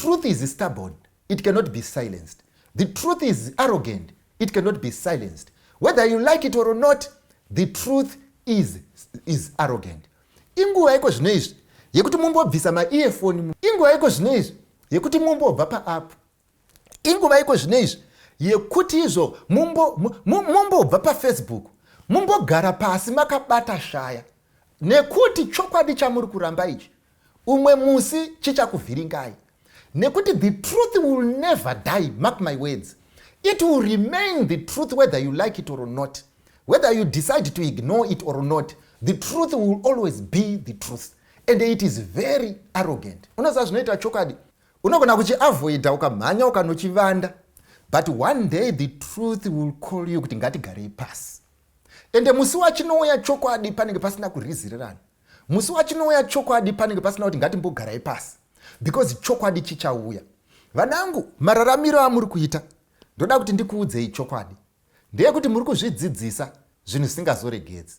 Truth is stubborn, it cannot be silenced. The truth is arrogant, it cannot be silenced. Whether you like it or not, the truth is arrogant. Inguva iko zvino izvi yekuti mumbobvisa maearphone. Inguva iko zvino izvi yekuti mumbobva paapp. Inguva iko zvino izvi yekuti izvo mumbobva paFacebook, mumbogara pasi makabata shaya, nekuti chokwadi chamuri kuramba ichi, umwe musi chichakuvhiringai, nekuti the truth will never die. Mark my words, it will remain the truth whether you like it or not, whether you decide to ignore it or not. The truth will always be the truth, and it is very arrogant. Unoziva zvinoita chokwadi? Unogona kuchiavoida, ukamhanya, ukanochivanda, but one day the truth will call you kuti ngatigarei pasi. Ende musi wachinouya chokwadi, panenge pasina kurizirirana. Musi wachinouya chokwadi, panenge pasina kuti ngatimbogarai pasi, because chokwadi chichauya. Vanangu, mararamiro amuri kuita, ndoda kuti ndikuudzei chokwadi, ndeyekuti muri kuzvidzidzisa zvinhu zvisingazoregedzi.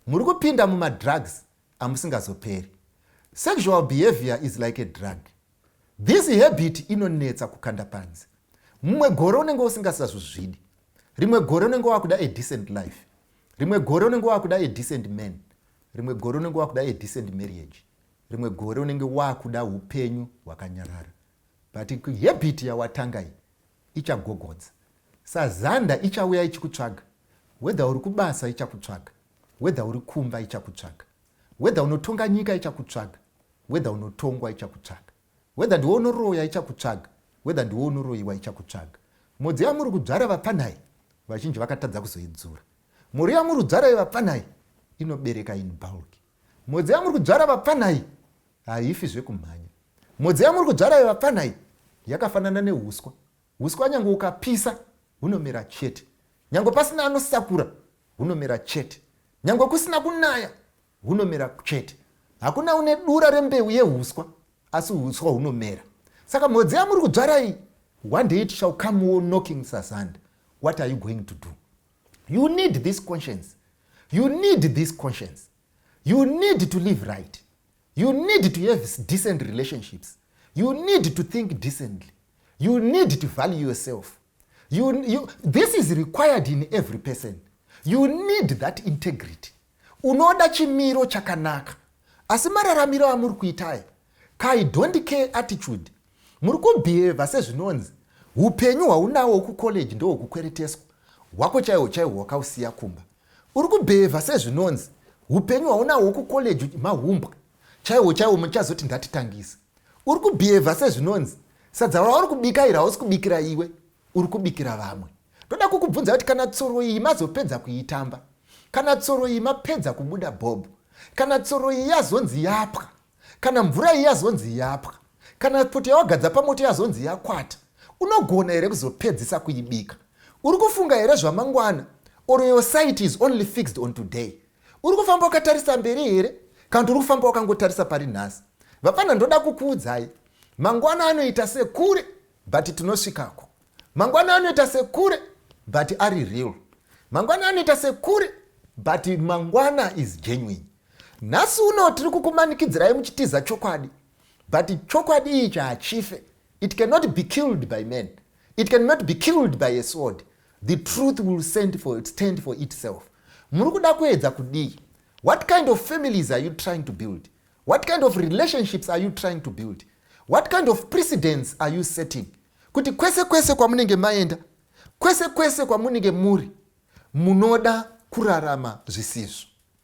Muri kupinda mumadrugs amusingazoperi. Sexual behavior is like a drug. This habit inonetsa kukanda panze. Mumwe gore unenge usingasazozvidi, rimwe gore unenge wakuda a decent life, rimwe gore unenge wakuda a decent man, rimwe gore unenge wakuda a decent marriage, rimwe gore unenge wakuda upenyu hwakanyarara. But habit yawatanga iyi ichagogodza sazanda, ichauya ichikutsvaga. Whether uri kubasa, ichakutsvaga. Whether uri kumba, ichakutsvaga. Whether unotonga nyika, ichakutsvaga. Whether unotongwa, ichakutsvaga. Whether ndiwe unoroya, ichakutsvaga. Whether ndiwe unoroyiwa, ichakutsvaga. Modzi yamuri kudzvara, vapanhai, vazhinji vakatadza kuzoidzura. Mhuri yamuri kudzvara, vapanhai, inobereka in bulk. Modzi yamuri kudzvara, vapanhai, haifi zvekumhanya. Modzi yamuri kudzvara, vapanhai, yakafanana neuswa. Uswa nyange ukapisa, hunomera chete. Nyange pasina anosakura, hunomera chete. Nyange kusina kunaya, hunomera chete. Hakuna une dura rembeu yeuswa, asi uswa hunomera. Saka mhodzi yamuri kudzvara iyi, one day it shall come knocking sazanda. What are you going to do? You need this conscience. You need this conscience. You need to live right. You need to have decent relationships. You need to think decently. You need to value yourself. This is required in every person. You need that integrity. Unoda chimiro chakanaka, asi mararamiro amuri kuitai kai don't care attitude, muri kubhehevha sezvinonzi upenyu hwaunawo kucollege ndohwekukwereteswa, hwako chaihwo chaihwo wakausiya kumba. Uri kubhehevha sezvinonzi upenyu hwaunahwo kucollege mahumbwa chaihwo chaihwo, muchazoti ndatitangisa. Uri kubhehevha sezvinonzi sadza rauri kubika iri hausi kubikira iwe, uri kubikira vamwe. Ndoda kukubvunza kuti kana tsoro iyi mazopedza kuitamba, kana tsoro iyi mapedza kubuda bhobho, kana tsoro iyi yazonzi yapwa, kana mvura iyi yazonzi yapwa, kana poto yawagadza pamoto yazonzi yakwata, unogona here kuzopedzisa kuibika? Uri kufunga here zvamangwana, or your sight is only fixed on today? Uri kufamba wakatarisa mberi here, kana kuti uri kufamba wakangotarisa pari nhasi? Vapfana, ndoda kukuudzai, mangwana anoita sekure, but tinosvikako. Mangwana anoita sekure, but ari real. Mangwana anoita sekure, but mangwana is genuine. Nhasi uno tiri kukumanikidzirai muchitiza chokwadi, but chokwadi ichi hachife. It cannot be killed by man. It cannot be killed by a sword. The truth will stand for itself. Muri kuda kuedza kudii? What kind of families are you trying to build? What kind of relationships are you trying to build? What kind of precedents are you setting, kuti kwese kwese kwamunenge maenda, kwese kwese kwamunenge muri, munoda kurarama zvisizvo?